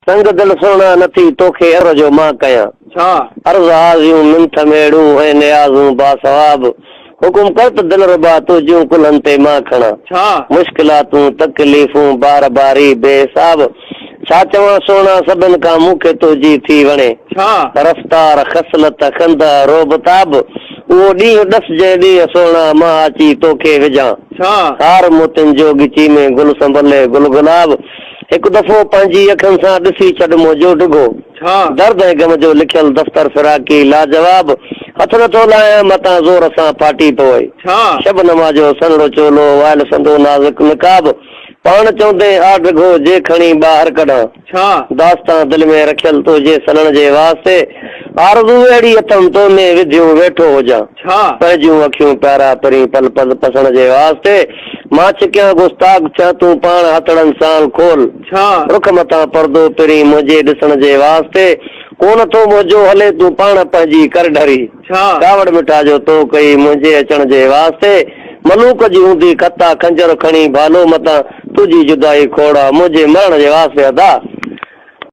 سنگ دل سهڻا نه ٿي توکي عرض جو مان ڪيان. ڇا؟ عرض آزيون منٿ ميڙون ۽ نيازون باثواب. حڪم ڪر ته دلربا تنهنجون ڪلهن تي مان کڻان. ڇا؟ مشڪلاتون تڪليفون بار باري بي حساب. ڇا چوان سهڻا سڀن کان مون کي تنهنجي ٿي وڻي. ڇا؟ رفتار خصلت خنده رعب تاب. اهو ڏينهن ڏس جنهن ڏينهن سهڻا مان اچي توکي وجهان. ڇا؟ هار موتين جو ڳچي ۾ گل سنبلي گل گلاب. هڪ دفعو پنهنجي اکين سان ڏسي ڇڏ منهنجو ڊگهو ڇا؟ درد ۽ غم جو لکيل دفتر فراقي لاجواب هٿ نٿو لاهيان متان زور سان ڦاٽي پوئي ڇا؟ شبنما جو سنهڙو چولو وائل سندو نازڪ نقاب پاڻ چوندين آ ڊگهو جي کڻي ٻاهر ڪڍان ڇا؟ داستان دل ۾ رکيل تنهنجي سلڻ جي واسطي آرزو اهڙي اٿم تو ۾ وڌيون ويٺو هجان ڇا؟ پنهنجون اکيون پيارا پرين پل پل پسڻ جي واسطي مان ڇڪيان گستاخ ٿيان تون پاڻ هٿڙن سان کول. ڇا؟ رک مٿان پردو پرين منهنجي ڏسڻ جي واسطي ڪونه ٿو منهنجو هلي تون پاڻ پنهنجي ڪر ڍري. ڇا؟ ڪاوڙ مٺا جو تو ڪئي منهنجي اچڻ جي واسطي ملوڪ جي هوندي خطا خنجر کڻي ڀالو متان تنهنجي جدائي کوڙا منهنجي مرڻ جي واسطي ادا.